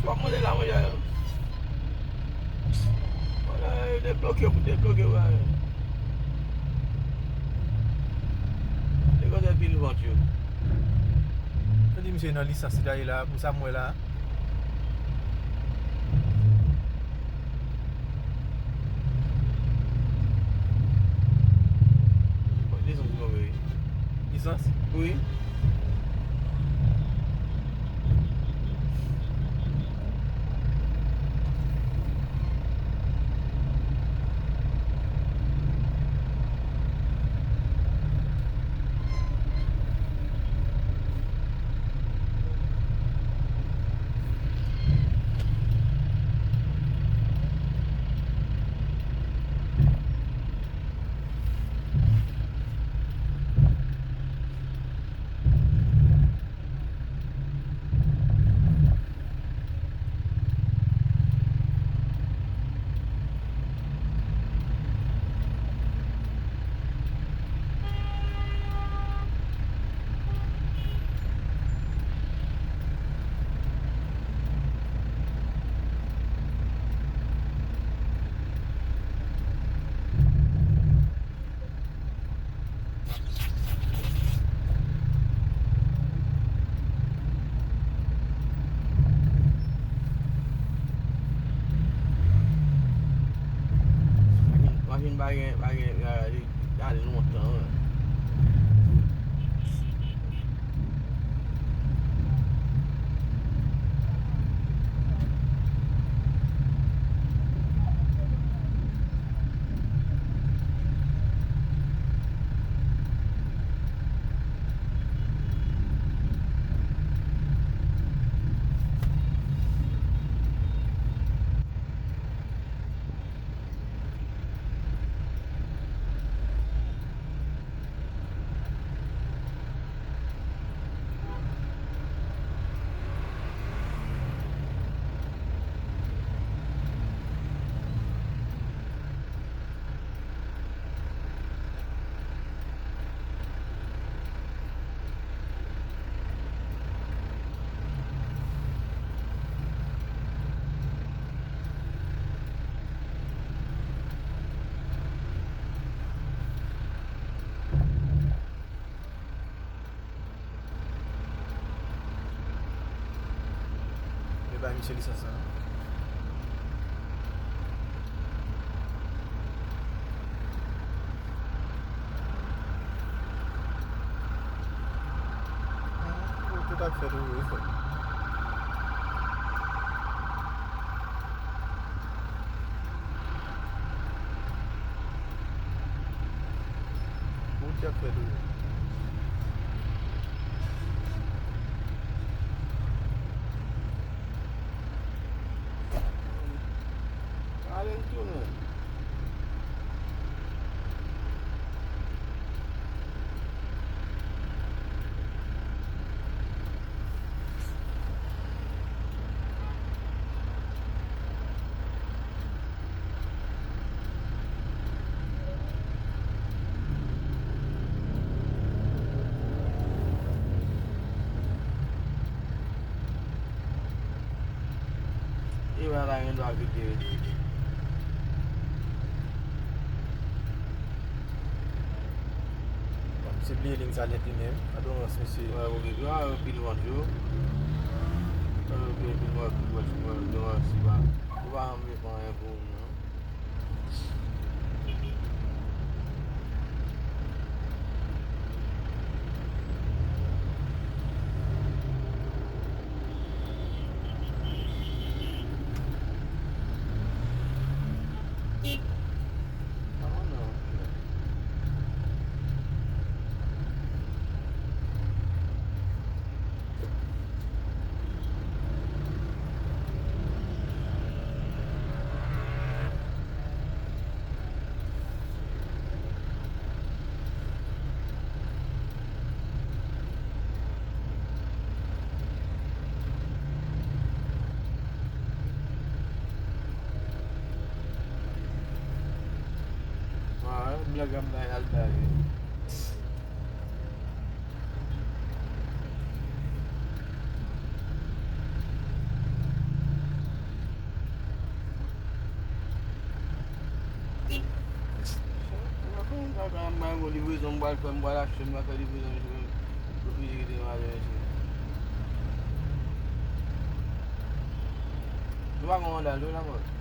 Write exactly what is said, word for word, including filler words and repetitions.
Kòman de la, monchè? Bagay debloke pou debloke, bagay. Degòtè pil vant yo. Yo di misye nan lisans li ta ye la, pou sa m wè la. Lisans li move wi. Lisans? Wi. Machin, machin pa gen, pa gen, li ale lontan. Yo bay misye lisans lan. Tout ap fèt wi, wi, frè. Wout y ap fè tou. Ale l tounen. Li pa ta gen dwa kite wi. Bon, misye bliye liy sa nèt li menm. Adorans, mesye. Wè, wè, wè, anpil vant yo. Wè, wè, anpil vant, anpil vant, anpil vant, anpil vant, anpil vant. Ou pa janm vle pran anyen pou ou menm. Wa, blag ap bay al bay. Mwen, mwen, bon, livrezon m pral fè, m pral achte, m pral fè livrezon, mesye. Refize kite m ale, mesye. Nou pa gen Honda, nou la, mwen.